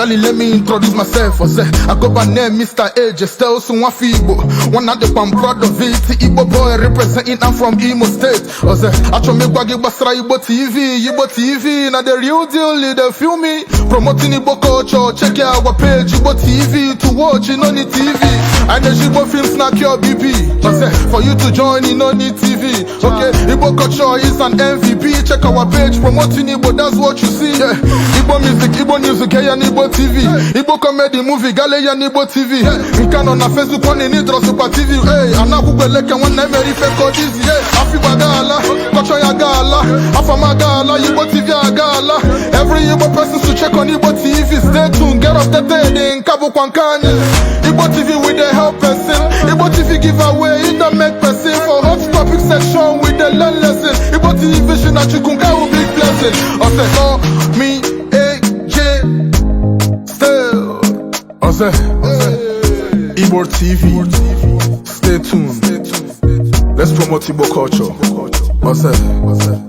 Actually, let me introduce myself. Ose, I go by name Mr. AJ Styles Nwafọ Igbo. One of the I'm proud of it. Igbo boy representing, I'm from Imo State. Ose, achọ m ịgwa gị gbasara Igbo TV, Igbo TV na the real deal, they feel me. Promoting Igbo culture, check our page, Igbo TV, to watch, you no need TV. And the Igbo films na cure BP. Ose, for you to join, you no need TV. Okay, Igbo culture is an MVP. Check our page, promoting Igbo, that's what you see. Yeah. Igbo music, Igbo news, ya na Igbo TV. Igbo comedy movie, gale ya na Igbo TV. Nke nọ na Facebook, ọ na-enidro Super TV. Hey, anakwụkwọ eleke nwanne emere ife ka ọ dịzi. Afigbo agaala, culture ya agaala, afam agaala, Igbo TV agaala. Every Igbo person should check on Igbo TV. Stay tuned, get updated, nke bụkwa nke anyị. Igbo TV we dey help person. Igbo TV give away, e don make person. For hot topic section, we dey learn lesson. Igbo TV vision na Chukwu nke ahụ big blessing. Ose, call me AJ Styles. Ose, Igbo TV. Stay tuned. Let's promote Igbo culture. Ose.